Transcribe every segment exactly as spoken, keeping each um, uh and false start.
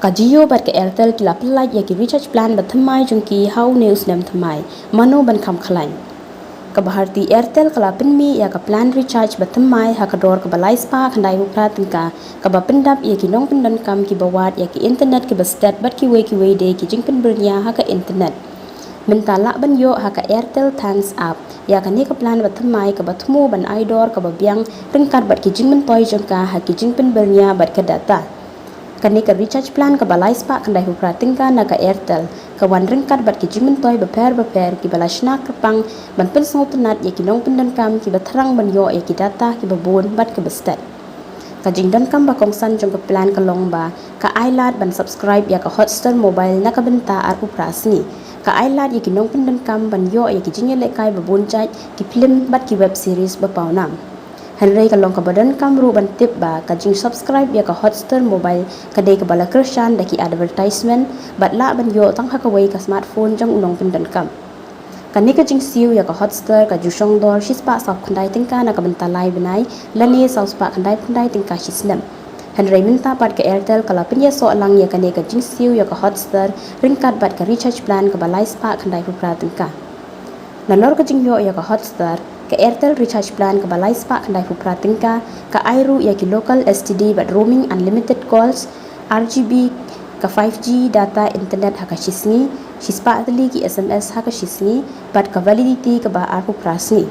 Ka Jio bad ka Airtel ki la pyllait ïa ki recharge plan ba thymmai jong ki ha une u snem thymmai. Mano ban kham khlaiñ? Ka Bharti Airtel ka la pynmih ïa ka plan recharge ba thymmai ha ka dor kaba lai spah khyndai phew phra tyngka, kaba pyndap ïa ki nongpyndonkam kiba wad ïa ki internet kiba stet bad kiwei kiwei de ki jingpynbyrngia ha ka internet. Mynta lah ban ïoh ha ka Airtel Thanks app ïa kane ka plan ba thymmai kaba thmu ban ai dor kaba biang ryngkat bad ki jingmyntoi jong ka ha ki jingpynbyrngia bad ka data. Kane ka recharge plan kaba lai spah khyndai phew phra tyngka na ka Airtel ka wan ryngkat bad ki jingmyntoi bapher bapher kiba la shna kyrpang ban pynsngewtynnad ïa ki nongpyndonkam kiba thrang ban ïoh ïa ki data kiba bun bad kiba stet. Ka jingdonkam ba kongsan jong ka plan ka long ba ka ai lad ban subscribe ïa ka Hotstar Mobile na ka bynta arphew phra sngi. Ka ai lad ïa ki nongpyndonkam ban ïoh ïa ki jingïalehkai ba bun jait, ki phlim bad ki web series ba pawnam. Hynrei ka long kaba donkam ruh ban tip ba ka jingsubscribe ïa ka Hotstar Mobile ka dei kaba la kyrshan da ki advertisement bad lah ban ïoh tang ha kawei ka smartphone jong u nongpyndonkam. Kane ka jingsiew ïa ka Hotstar ka ju shong dor shispah saw khyndai tyngka na ka bynta lai bnai lane saw spah khyndai phew khyndai tyngka shisnem. Hynrei mynta pat ka Airtel ka la pynïasoh lang ïa kane ka jingsiew ïa ka Hotstar ryngkat bad ka recharge plan kaba lai spah khyndai phew phra tyngka. Nalor ka jingïoh ïa ka Hotstar, ka Airtel recharge plan kaba lai spah khyndai phew phra tyngka ka ai ruh ïa ki local S T D bad roaming unlimited calls, R G B ka five G data internet ha ka shisngi, shispah tylli ki S M S ha ka shisngi, bad ka validity kaba arphew phra sngi.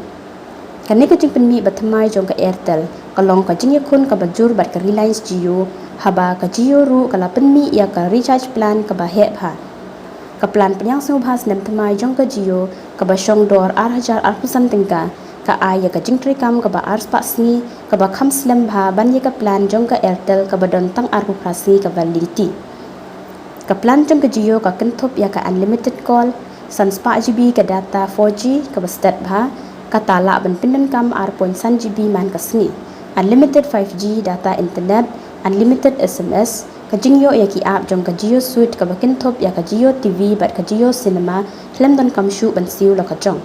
Kane ka jingpynmih ba thymmai jong ka Airtel ka long ka jingïakhun kaba jur bad ka Reliance Jio, haba ka Jio ruh ka la pynmih ïa ka recharge plan kaba heh bha. Ka plan pdiang sngewbha snem thymmai jong ka Jio kaba shong dor ar hajar arphew san tyngka ka ai ïa ka jingtreikam kaba ar spah sngi kaba kham slem bha ban ïa ka plan jong ka Airtel kaba don tang arphew phra sngi ka validity. Ka plan jong ka Jio ka kynthup ïa ka unlimited call, san spah G B ka data four G kaba stet bha, kata lah ban pyndonkam ar point san G B man ka sngi, unlimited five G data internet, unlimited S M S, ka jingïoh ïa ki app jong ka Jio Suite kaba kynthup ïa ka Jio T V bad ka Jio Cinema, khlem donkam shuh ban siew la ka jong.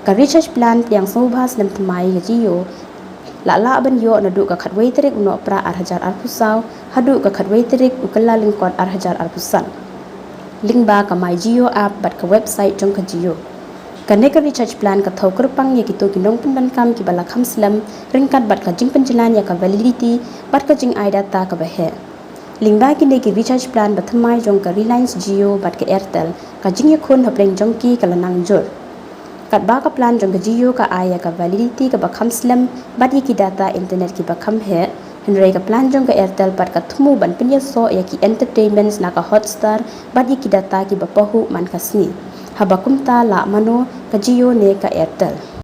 Ka recharge plan pdiang sngewbha snem thymmai ka Jio la lah ban ïoh naduh ka khatwei tarik u Nohprah ar hajar arphew saw haduh ka khatwei tarik u Kyllalyngkot ar hajar arphew san. Lyngba ka My Jio app bad ka website jong ka Jio. Kane ka recharge plan ka thew kyrpang ïa kito ki nongpyndonkam kiba la kham slem ryngkat bad ka jingpynjlan ïa ka validity bad ka jingai data kaba heh. Lyngba kine ki recharge plan ba thymmai jong ka Reliance Jio bad ka Airtel, ka jingïakhun hapdeng jong ki ka la nang jur. Katba ka plan jong ka Jio ka ai ïa ka validity kaba kham slem bad ïa ki data internet kiba kham heh, hynrei ka plan jong ka Airtel pat ka thmu ban pynïasoh ïa ki entertainments na ka Hotstar bad ïa ki data kiba pahuh man ka sngi. Haba kumta lah mano, ka Jio ne ka Airtel?